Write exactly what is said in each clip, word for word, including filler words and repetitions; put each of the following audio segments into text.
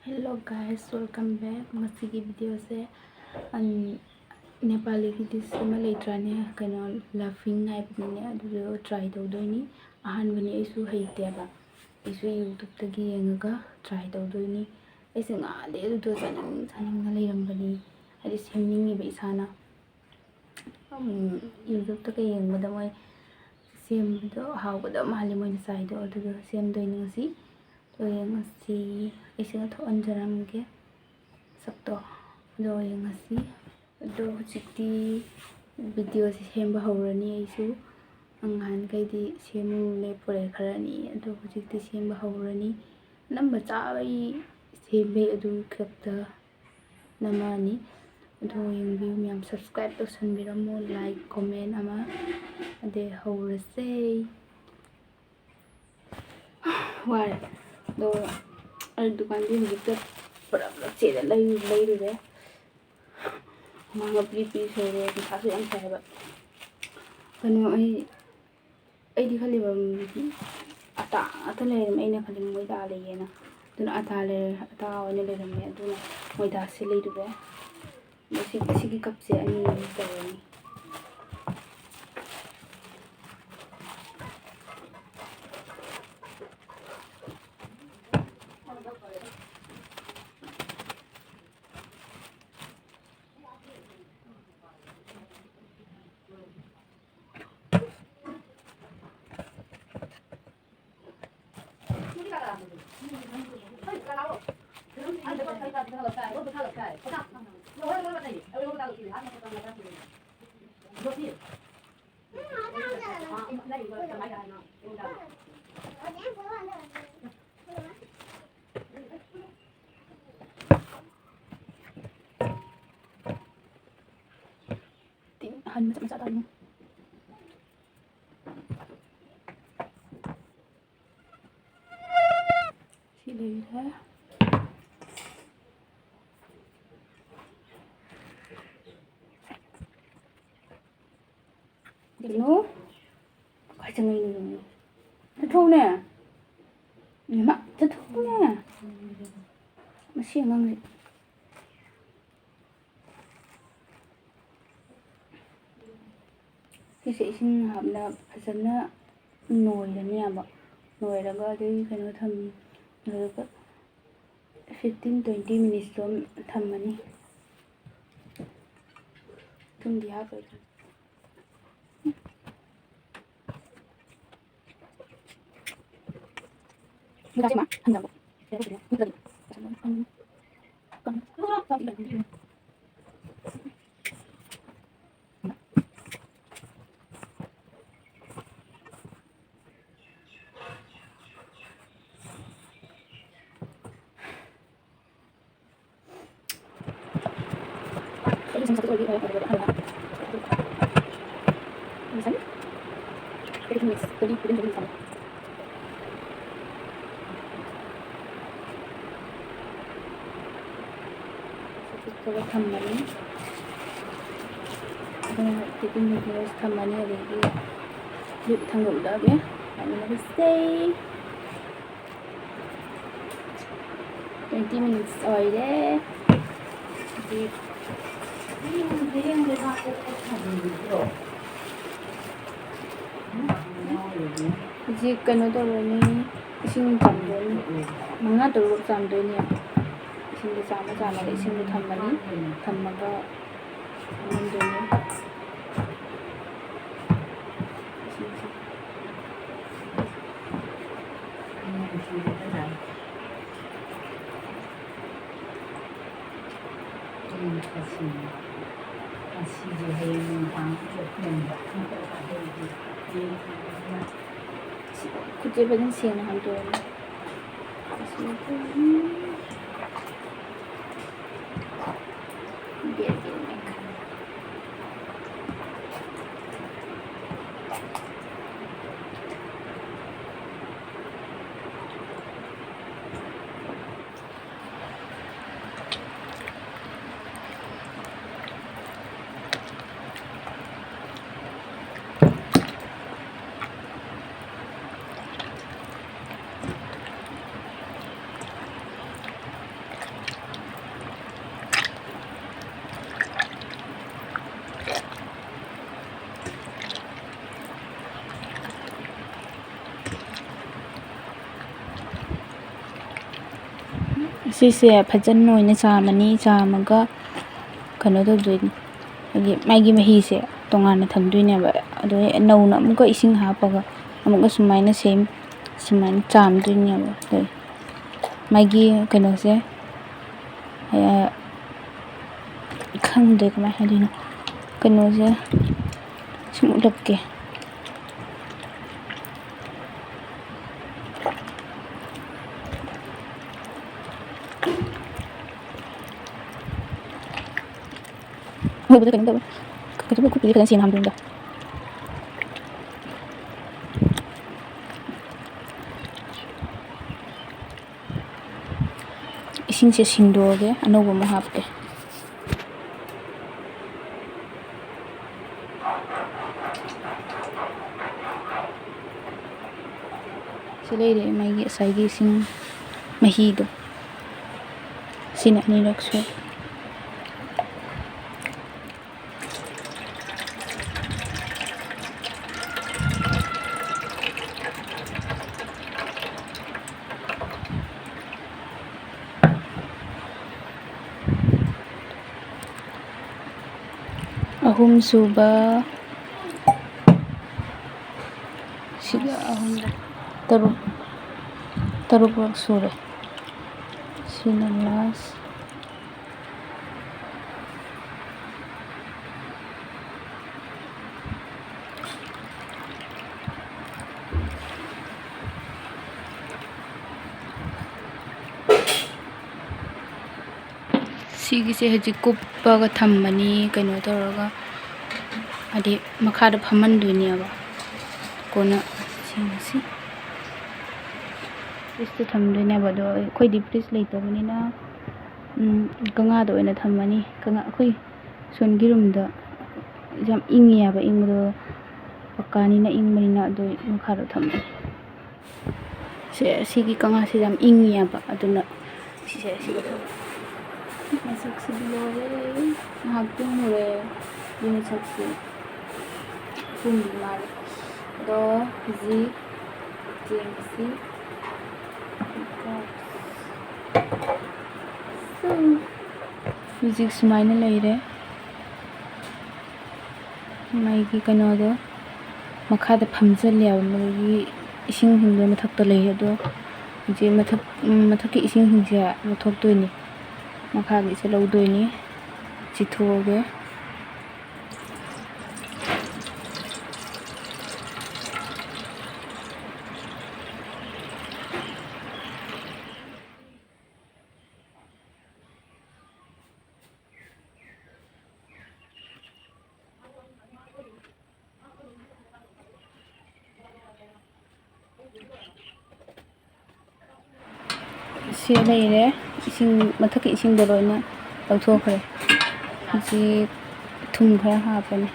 Hello guys, welcome back. ꯉꯁꯤꯒꯤ ꯚꯤꯗꯤꯑꯣꯁꯦ, ꯑꯟ-, ꯅꯦꯄꯥꯂꯤꯒꯤ this ꯑꯃ ꯂꯩꯇ꯭ꯔꯥꯅꯦ, ꯀꯩꯅꯣ, ꯂꯐꯤꯡ ꯍꯥꯏꯕꯅꯤꯅꯦ, ꯑꯗꯨꯗꯣ ꯇ꯭ꯔꯥꯏ ꯇꯧꯗꯣꯏꯅꯤ꯫ ꯑꯍꯥꯟꯕꯅꯤ, ꯑꯩꯁꯨ ꯍꯩꯇꯦꯕ, ꯑꯩꯁꯨ ꯌꯨꯇ꯭ꯌꯨꯕꯇꯒꯤ ꯌꯦꯡꯉꯒ ꯇ꯭ꯔꯥꯏ ꯇꯧꯗꯣꯏꯅꯤ꯫ ꯑꯩꯁꯦ ꯉꯥꯗꯩ ꯑꯗꯨꯗꯣ ꯆꯥꯅꯤꯡ ꯆꯥꯅꯤꯡꯅ ꯂꯩꯔꯝꯕꯅꯤ, ꯍꯥꯏꯗꯤ ꯁꯦꯝꯅꯤꯡꯉꯤꯕ ꯏꯁꯥꯅ꯫ ꯎꯝ, ꯌꯨꯇ꯭ꯌꯨꯕꯇꯒ ꯌꯦꯡꯕꯗ ꯃꯣꯏ ꯁꯦꯝꯕꯗꯣ ꯍꯥꯎꯒꯗꯕ ꯃꯥꯜꯂꯤ, ꯃꯣꯏꯅ ꯆꯥꯏꯗꯣ꯫ ꯑꯗꯨꯗꯣ ꯁꯦꯝꯗꯣꯏꯅꯤ ꯉꯁꯤ꯫ ꯑꯗꯣ ꯌꯦꯡꯉꯁꯤ꯫ ꯑꯩꯁꯤꯅ ꯊꯣꯛꯍꯟꯖꯔꯝꯒꯦ ꯁꯛꯇꯣ꯫ ꯑꯗꯣ ꯌꯦꯡꯉꯁꯤ꯫ ꯑꯗꯣ ꯍꯧꯖꯤꯛꯇꯤ ꯚꯤꯗꯤꯑꯣꯁꯦ ꯁꯦꯝꯕ ꯍꯧꯔꯅꯤ꯫ ꯑꯩꯁꯨ ꯅꯍꯥꯟꯈꯩꯗꯤ ꯁꯦꯝꯃꯨ ꯂꯦꯞꯄꯨꯔꯦ ꯈꯔꯅꯤ, ꯑꯗꯣ ꯍꯧꯖꯤꯛꯇꯤ ꯁꯦꯝꯕ ꯍꯧꯔꯅꯤ꯫ ꯑꯅꯝꯕ ꯆꯥꯕꯩ ꯁꯦꯝꯕꯩ ꯑꯗꯨ ꯈꯛꯇ ꯅꯝꯃꯛꯑꯅꯤ꯫ ꯑꯗꯣ ꯌꯦꯡꯕꯤꯌꯨ ꯃꯌꯥꯝ, subscribe ꯇꯧꯁꯟꯕꯤꯔꯝꯃꯣ, like, comment ꯑꯃ꯫ ꯑꯗꯩ ꯍꯧꯔꯁꯦ꯫ ꯋꯥꯔꯦ꯫ ꯑꯗꯣ ꯑꯩ ꯗꯨꯀꯥꯟꯗꯤ ꯍꯧꯖꯤꯛꯇ ꯄꯨꯔꯥ ꯄꯨꯂꯞ ꯆꯦꯜꯂ ꯂꯩ-, ꯂꯩꯔꯨꯔꯦ꯫ ꯍꯨꯃꯥꯡꯒ ꯄ꯭ꯔꯤ ꯄ꯭ꯔꯤ ꯁꯧꯔꯦ, ꯅꯨꯡꯁꯥꯁꯨ ꯌꯥꯝ ꯁꯥꯏ ꯍꯥꯏꯕ꯫ ꯀꯩꯅꯣ, ꯑꯩ, ꯑꯩꯗꯤ ꯈꯜꯂꯤꯕ, ꯎꯝ, ꯑꯇꯥ ꯉꯥꯛꯇ ꯂꯩꯔꯝꯃꯦ꯫ ꯑꯩꯅ ꯈꯜꯂꯤ ꯃꯣꯏꯗꯥ ꯂꯩꯌꯦꯅ꯫ ꯑꯗꯨꯅ ꯑꯇꯥ ꯂꯩꯔ-, ꯑꯇꯥ ꯑꯣꯏꯅ ꯂꯩꯔꯝꯃꯦ꯫ ꯑꯗꯨꯅ ꯃꯣꯏꯗꯥꯁꯦ ꯂꯩꯔꯨꯔꯦ꯫ ꯑꯗꯣ ꯁꯤ, ꯁꯤꯒꯤ ꯀꯞꯁꯦ ꯑꯅꯤ ꯑꯅꯤ ꯇꯧꯔꯅꯤ꯫ ꯇꯤꯡ ꯑꯍꯟ ꯃꯆꯥ ꯃꯆꯥ ꯇꯧꯔꯤꯅꯦ꯫ ꯁꯤ ꯂꯩꯔꯦ꯫ ꯀꯩꯅꯣ? ꯀꯥꯏ ꯆꯪꯉꯛꯏꯅꯣ? ꯆꯠꯊꯣꯛꯎꯅꯦ꯫ ꯏꯃꯥ, ꯆꯠꯊꯣꯛꯎꯅꯦ꯫ ꯁꯤ ꯑꯉꯥꯡꯁꯦ꯫ ꯁꯤꯁꯦ ꯏꯁꯤꯡ ꯍꯥꯞꯅ ꯐꯖꯅ ꯅꯣꯏꯔꯅꯦꯕ꯫ ꯅꯣꯏꯔꯒ ꯑꯗꯨꯒꯤ ꯀꯩꯅꯣ ꯊꯝ-, ꯂꯣꯏꯔꯒ fifteen twenty minutes ꯇꯣ ꯊꯝꯃꯅꯤ꯫ ꯊꯨꯝꯗꯤ ꯍꯥꯞꯄꯣꯏ꯫ ꯊꯝꯃꯅꯤ꯫ ꯑꯗꯨꯅ fifteen minutes ꯊꯝꯃꯅꯤ, ꯑꯗꯒꯤ lid ꯊꯥꯡꯗꯣꯛꯂꯛꯑꯒꯦ꯫ ꯌꯥꯝꯅ ꯅꯨꯡꯁꯤ꯫ Twenty minutes ꯑꯣꯏꯔꯦ꯫ ꯍꯧꯖꯤꯛ, ꯍꯧꯖꯤꯛ ꯀꯩꯅꯣ ꯇꯧꯔꯅꯤ, ꯏꯁꯤꯡ ꯆꯥꯝꯗꯣꯏꯅꯤ, ꯃꯉꯥ ꯇꯔꯨꯛ ꯆꯥꯝꯗꯣꯏꯅꯦ꯫ ꯏꯁꯤꯡꯗꯣ ꯆꯥꯝꯃ ꯆꯥꯝꯃꯒ ꯏꯁꯤꯡꯗꯣ ꯊꯝꯃꯅꯤ, ꯊꯝꯃꯒ ꯁꯧꯍꯟꯗꯣꯏꯅꯤ꯫ ꯏꯁꯤꯡꯁꯦ꯫ ꯈꯨꯠꯁꯦ ꯐꯖꯅ ꯁꯦꯡꯅ ꯍꯥꯝꯗꯣꯛꯑꯅꯤ꯫ ꯁꯤꯁꯦ ꯐꯖꯅ ꯑꯣꯏꯅ ꯆꯥꯝꯃꯅꯤ꯫ ꯆꯥꯝꯃꯒ ꯀꯩꯅꯣ ꯇꯧꯗꯣꯏꯅꯤ, ꯍꯥꯏꯗꯤ ꯃꯥꯒꯤ ꯃꯍꯤꯁꯦ ꯇꯣꯉꯥꯟꯅ ꯊꯝꯗꯣꯏꯅꯦꯕ꯫ ꯑꯗꯣ ꯅꯧꯅ ꯑꯃꯨꯛꯀ ꯏꯁꯤꯡ ꯍꯥꯞꯄꯒ ꯑꯃꯨꯛꯀ ꯁꯨꯃꯥꯏꯅ ꯁꯦꯝ ꯁꯨꯃꯥꯏꯅ ꯆꯥꯝꯗꯣꯏꯅꯦꯕ꯫ ꯑꯗꯩ ꯃꯥꯒꯤ ꯀꯩꯅꯣꯁꯦ, ꯑ, ꯈꯪꯗꯦ ꯀꯃꯥꯏꯅ ꯍꯥꯏꯗꯣꯏꯅꯣ꯫ ꯀꯩꯅꯣꯁꯦ ꯁꯨꯝ ꯎꯠꯂꯛꯀꯦ꯫ ꯎꯕꯗ ꯀꯩꯅꯣꯝ ꯇꯧꯋꯦ꯫ ꯀꯩꯅꯣ ꯈꯨꯠꯄꯨꯗꯤ ꯐꯖꯅ ꯁꯦꯡꯅ ꯍꯥꯝꯗꯣꯛꯑꯝꯗ꯫ ꯏꯁꯤꯡꯁꯦ ꯁꯤꯡꯗꯣꯛꯑꯒꯦ, ꯑꯅꯧꯕ ꯑꯃꯨꯛ ꯍꯥꯞꯀꯦ꯫ ꯁꯤ ꯂꯩꯔꯦ ꯃꯥꯒꯤ ꯉꯁꯥꯏꯒꯤ ꯏꯁꯤꯡ ꯃꯍꯤꯗꯣ꯫ ꯁꯤꯅ ꯑꯅꯤꯔꯛ ꯁꯨꯔꯦ꯫ ꯑꯍꯨꯝꯁꯨꯕ, ꯁꯤꯒ ꯑꯍꯨꯝꯒ ꯇꯔꯨꯛ, ꯇꯔꯨꯛꯂꯛ ꯁꯨꯔꯦ꯫ ꯁꯤꯅ ꯂꯥꯁ꯫ ꯁꯤꯒꯤꯁꯦ ꯍꯧꯖꯤꯛ ꯀꯨꯞꯄꯒ ꯊꯝꯃꯅꯤ, ꯀꯩꯅꯣ ꯇꯧꯔꯒ, ꯍꯥꯏꯗꯤ ꯃꯈꯥꯗ ꯐꯝꯍꯟꯗꯣꯏꯅꯦꯕ꯫ ꯀꯣꯟꯅ ꯁꯤꯡꯁꯤ ꯐ꯭ꯔꯤꯖꯇ ꯊꯝꯗꯣꯏꯅꯦꯕ꯫ ꯑꯗꯣ ꯑꯩꯈꯣꯏꯗꯤ ꯐ꯭ꯔꯤꯖ ꯂꯩꯇꯕꯅꯤꯅ, ꯎꯝ, ꯀꯪꯉꯥꯗ ꯑꯣꯏꯅ ꯊꯝꯃꯅꯤ꯫ ꯀꯪꯉꯥ, ꯑꯩꯈꯣꯏ ꯁꯣꯟꯒꯤ ꯔꯨꯝꯗ ꯌꯥꯝ ꯏꯪꯉꯦ ꯍꯥꯏꯕ, ꯏꯪꯕꯗꯣ ꯄꯀꯥꯅꯤꯅ ꯏꯪꯕꯅꯤꯅ꯫ ꯑꯗꯨ ꯃꯈꯥꯗ ꯊꯝꯃꯅꯤ꯫ ꯁꯦ, ꯁꯤꯒꯤ ꯀꯪꯉꯥꯁꯦ ꯌꯥꯝ ꯏꯪꯉꯦꯕ, ꯑꯗꯨꯅ ꯁꯤꯁꯦ ꯁꯤꯗ ꯊꯝꯃꯦ꯫ ꯃꯁꯛꯁꯤꯗꯤ ꯂꯣꯏꯔꯦ꯫ ꯉꯥꯏꯍꯥꯛ ꯇꯨꯝꯃꯨꯔꯦ꯫ ꯑꯗꯨ ꯃꯁꯛꯁꯦ ꯇꯨꯝꯗ꯭ꯔꯤ ꯃꯥꯜꯂꯦ꯫ ꯑꯗꯣ ꯍꯧꯖꯤꯛ ꯆꯦꯡꯁꯤ ꯍꯧꯖꯤꯛ ꯁꯨꯃꯥꯏꯅ ꯂꯩꯔꯦ꯫ ꯃꯩꯒꯤ ꯀꯩꯅꯣꯗꯣ ꯃꯈꯥꯗ ꯐꯝꯖꯜꯂꯦꯕ, ꯃꯩꯒꯤ ꯏꯁꯤꯡꯁꯤꯡꯗꯣ ꯃꯊꯛꯇ ꯂꯩ꯫ ꯑꯗꯣ ꯍꯧꯖꯤꯛ ꯃꯊꯛ, ꯃꯊꯛꯀꯤ ꯏꯁꯤꯡꯁꯤꯡꯁꯦ ꯂꯧꯊꯣꯛꯇꯣꯏꯅꯤ, ꯃꯈꯥꯒꯤꯁꯦ ꯂꯧꯗꯣꯏꯅꯤ꯫ ꯆꯤꯊꯣꯛꯑꯒꯦ꯫ ꯁꯤ ꯂꯩꯔꯦ꯫ ꯏꯁꯤꯡ, ꯃꯊꯛꯀꯤ ꯏꯁꯤꯡꯗꯣ ꯂꯣꯏꯅ ꯂꯧꯊꯣꯛꯈ꯭ꯔꯦ꯫ ꯍꯧꯖꯤꯛ ꯊꯨꯝ ꯈꯔ ꯍꯥꯞꯄꯅꯤ꯫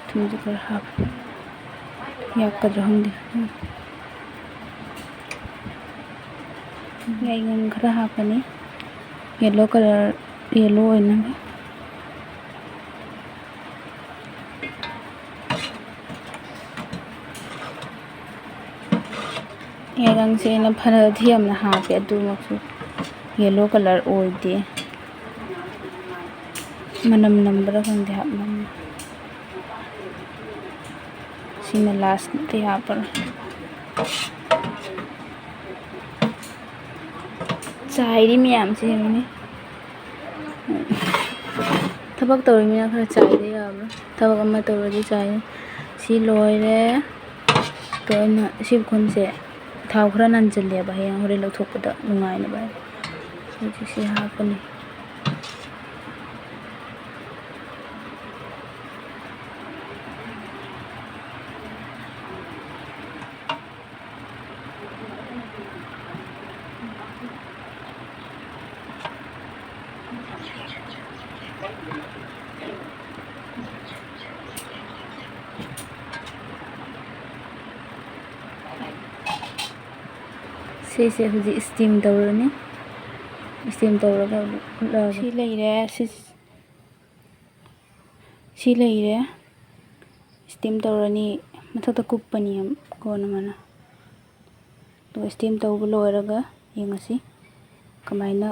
ꯊꯨꯝꯁꯨ ꯈꯔ ꯍꯥꯞꯄꯅꯤ꯫ ꯌꯥꯛꯀꯗ꯭ꯔꯥ ꯈꯪꯗꯦ꯫ ꯌꯥꯏꯉꯪ ꯈꯔ ꯍꯥꯞꯄꯅꯤ꯫ Yellow colour, yellow ꯑꯣꯏꯅꯕ꯫ ꯌꯥꯏꯉꯪꯁꯦ ꯑꯩꯅ ꯐꯅꯗꯤ ꯌꯥꯝꯅ ꯍꯥꯞꯄꯦ, ꯑꯗꯨꯃꯛꯁꯨ yellow colour ꯑꯣꯏꯗꯦ꯫ ꯃꯅꯝ ꯅꯝꯕ꯭ꯔꯥ ꯈꯪꯗꯦ ꯍꯥꯞꯃꯟ-, ꯁꯤꯅ last ꯇ ꯍꯥꯞꯄꯅꯤ꯫ ꯆꯥꯏꯔꯤ ꯃꯌꯥꯝꯁꯦ ꯌꯦꯡꯉꯨꯅꯦ꯫ ꯊꯕꯛ ꯇꯧꯔꯤꯃꯤꯅ ꯈꯔ ꯆꯥꯏꯗ ꯌꯥꯕ꯭ꯔꯥ? ꯊꯕꯛ ꯑꯃ ꯇꯧꯔꯗꯤ ꯆꯥꯏ꯫ ꯁꯤ ꯂꯣꯏꯔꯦ꯫ ꯂꯣꯏꯅ ꯁꯤ ꯈꯨꯟꯁꯦ ꯊꯥꯎ ꯈꯔ ꯅꯟꯁꯤꯜꯂꯦꯕ, ꯍꯌꯦꯡ ꯍꯣꯔꯦꯟ ꯂꯧꯊꯣꯛꯄꯗ ꯅꯨꯡꯉꯥꯏꯅꯕ꯫ ꯍꯧꯖꯤꯛ ꯁꯤ ꯍꯥꯞꯄꯅꯤ꯫ ꯁꯤꯁꯦ ꯍꯧꯖꯤꯛ steam ꯇꯧꯔꯅꯤ꯫ Steam ꯇꯧꯔꯒ ꯎꯠꯂꯛꯑꯒꯦ꯫ ꯁꯤ ꯂꯩꯔꯦ꯫ ꯁꯤ ꯁꯤ ꯂꯩꯔꯦ꯫ Steam ꯇꯧꯔꯅꯤ꯫ ꯃꯊꯛꯇ ꯀꯨꯞꯄꯅꯤ ꯀꯣꯟ ꯑꯃꯅ꯫ ꯑꯗꯨꯒ steam ꯇꯧꯕ ꯂꯣꯏꯔꯒ ꯌꯦꯡꯉꯁꯤ꯫ ꯀꯃꯥꯏꯅ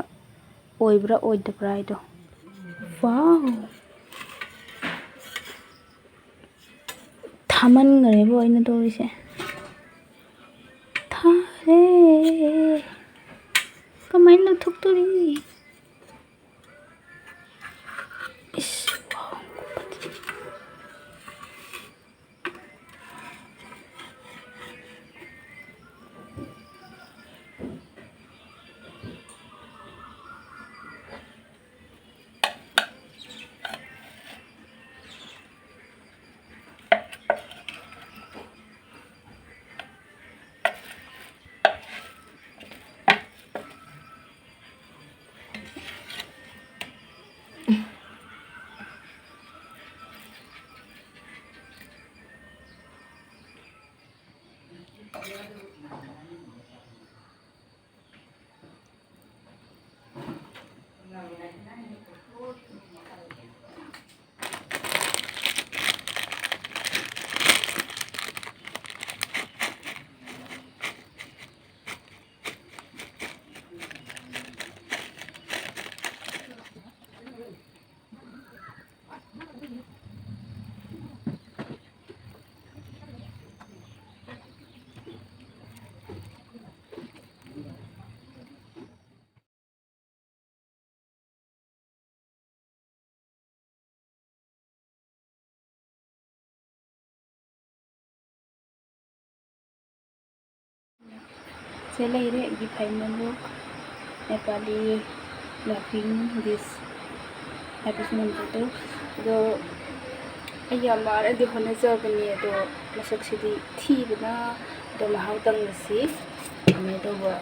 ꯑꯣꯏꯕ꯭ꯔꯥ ꯑꯣꯏꯗꯕ꯭ꯔꯥ ꯍꯥꯏꯗꯣ꯫ ꯋꯥꯎ! ꯊꯥꯃꯟꯈ꯭ꯔꯦꯕꯣ ꯑꯩꯅ ꯇꯧꯔꯤꯁꯦ꯫ ꯊꯥꯔꯦ꯫ ꯀꯃꯥꯏꯅ ꯂꯧꯊꯣꯛꯇꯣꯔꯤ? ꯏꯁ, ꯋꯥꯎ! ꯁꯦ ꯂꯩꯔꯦ ꯑꯩꯒꯤ final look, Nepali laughing this ꯍꯥꯏꯕꯁꯤ ꯅꯝꯖꯗꯣ꯫ ꯑꯗꯣ ꯑꯩ ꯌꯥꯝ ꯋꯥꯅꯗꯤ ꯍꯣꯠꯅꯖꯕꯅꯦ, ꯑꯗꯣ ꯃꯁꯛꯁꯤꯗꯤ ꯊꯤꯕꯅ꯫ ꯑꯗꯣ ꯃꯍꯥꯎ ꯇꯪꯉꯁꯤ ꯀꯃꯥꯏꯅ ꯇꯧꯕ꯫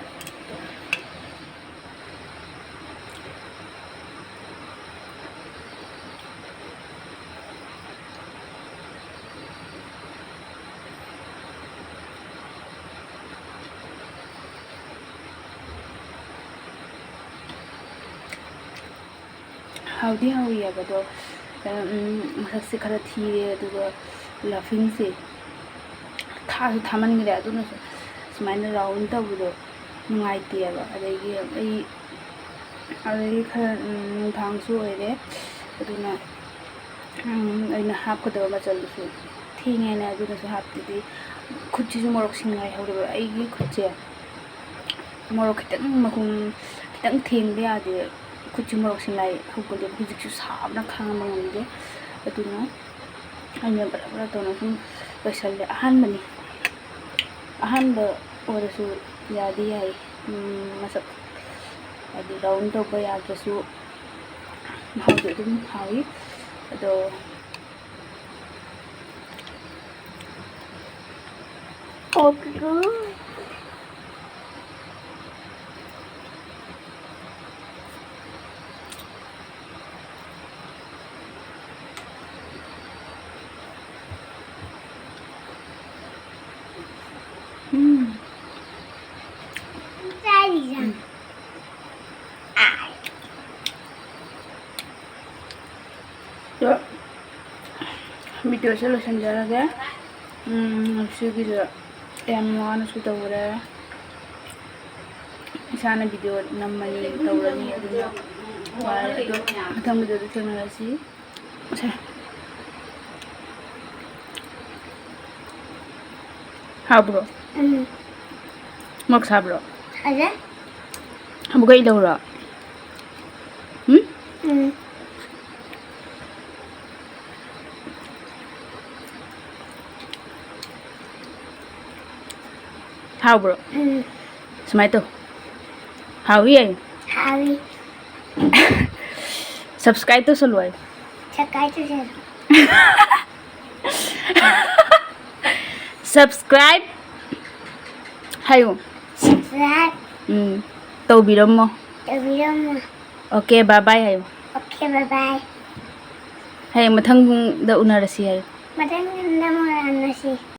ꯍꯥꯎꯗꯤ ꯍꯥꯎꯏ ꯍꯥꯏꯕꯗꯣ, ꯎꯝ, ꯃꯁꯛꯁꯦ ꯈꯔ ꯊꯤꯔꯦ, ꯑꯗꯨꯒ laughingꯁꯦ ꯊꯥꯁꯨ ꯊꯥꯃꯟꯈ꯭ꯔꯦ, ꯑꯗꯨꯅꯁꯨ ꯁꯨꯃꯥꯏꯅ round ꯇꯧꯕꯗꯣ ꯅꯨꯡꯉꯥꯏꯇꯦꯕ꯫ ꯑꯗꯒꯤ ꯑꯩ ꯑꯗꯒꯤ ꯈꯔ, ꯎꯝ, ꯅꯨꯡꯗꯥꯡꯁꯨ ꯑꯣꯏꯔꯦ, ꯑꯗꯨꯅ, ꯎꯝ, ꯑꯩꯅ ꯍꯥꯞꯀꯗꯕ ꯃꯆꯜꯗꯨꯁꯨ ꯊꯦꯡꯉꯦꯅ ꯑꯗꯨꯅꯁꯨ ꯍꯥꯞꯇꯗꯤ꯫ ꯈꯨꯠꯁꯤꯁꯨ ꯃꯣꯔꯣꯛꯁꯤꯡ ꯉꯥꯏꯍꯧꯔꯦꯕ꯫ ꯑꯩꯒꯤ ꯈꯨꯠꯁꯦ ꯃꯣꯔꯣꯛ ꯈꯤꯇꯪ ꯃꯈꯨꯝ ꯈꯤꯇꯪ ꯊꯦꯡꯕ ꯌꯥꯗꯦ꯫ ꯈꯨꯠꯁꯤ ꯃꯣꯔꯣꯛꯁꯤꯡ ꯂꯥꯏ ꯍꯧꯒꯠꯂꯦꯕ꯫ ꯍꯧꯖꯤꯛꯁꯨ ꯁꯥꯕꯅ ꯈꯥꯡꯕ ꯉꯝꯗꯦ꯫ ꯑꯗꯨꯅ ꯑꯩꯅ ꯕꯔꯥ ꯕꯔꯥ ꯇꯧꯅ ꯁꯨꯝ ꯂꯣꯏꯁꯜꯂꯦ꯫ ꯑꯍꯥꯟꯕꯅꯤ꯫ ꯑꯍꯥꯟꯕ ꯑꯣꯏꯔꯁꯨ ꯌꯥꯗꯤ ꯌꯥꯏ꯫ ꯎꯝ, ꯃꯁꯛ ꯍꯥꯏꯗꯤ ꯔꯥꯎꯟ ꯇꯧꯕ ꯌꯥꯗ꯭ꯔꯁꯨ ꯃꯍꯥꯎꯗꯤ ꯑꯗꯨꯝ ꯍꯥꯎꯏ꯫ ꯑꯗꯣ ꯎꯝ꯫ ꯑꯗꯣ ꯚꯤꯗꯤꯑꯣꯁꯦ ꯂꯣꯏꯁꯤꯟꯖꯔꯒꯦ꯫ ꯎꯝ, ꯉꯁꯤꯒꯤꯁꯦ ꯌꯥꯝ ꯋꯥꯅꯁꯨ ꯇꯧꯔꯦ꯫ ꯏꯁꯥꯅ ꯚꯤꯗꯤꯑꯣ ꯅꯝꯃꯅꯤ, ꯇꯧꯔꯅꯤ, ꯑꯗꯨꯅ ꯋꯥꯔꯦ꯫ ꯑꯗꯣ ꯃꯊꯪ ꯚꯤꯗꯤꯑꯣꯗ ꯊꯦꯡꯅꯔꯁꯤ꯫ ꯁꯦ꯫ ꯍꯥꯎꯕ꯭ꯔꯣ? ꯎꯝ꯫ ꯃꯣꯔꯣꯛ ꯁꯥꯕ꯭ꯔꯣ? ꯁꯥꯗꯦ꯫ ꯑꯃꯨꯛꯀ ꯏꯜꯂꯧꯔꯣ? ꯎꯝ? ꯎꯝ꯫ ꯍꯥꯎꯕ꯭ꯔꯣ? ꯎꯝ꯫ ꯁꯨꯃꯥꯏꯅ ꯇꯧ꯫ ꯍꯥꯎꯏ ꯍꯥꯏꯌꯨ꯫ ꯍꯥꯎꯏ꯫ Subscribe ꯇꯧꯁꯜꯂꯨ ꯍꯥꯏꯌꯨ꯫ Subscribe ꯇꯧꯁꯜꯂꯨ꯫ Subscribe ꯍꯥꯏꯌꯨ꯫ Subscribe꯫ ꯎꯝ꯫ ꯇꯧꯕꯤꯔꯝꯃꯣ꯫ ꯇꯧꯕꯤꯔꯝꯃꯣ꯫ Okay, bye bye ꯍꯥꯏꯌꯨ꯫ Okay, bye bye꯫ ꯍꯌꯦꯡ ꯃꯊꯪꯗ ꯎꯅꯔꯁꯤ ꯍꯥꯏꯌꯨ꯫ ꯃꯊꯪꯗ ꯎꯅꯔꯁꯤ꯫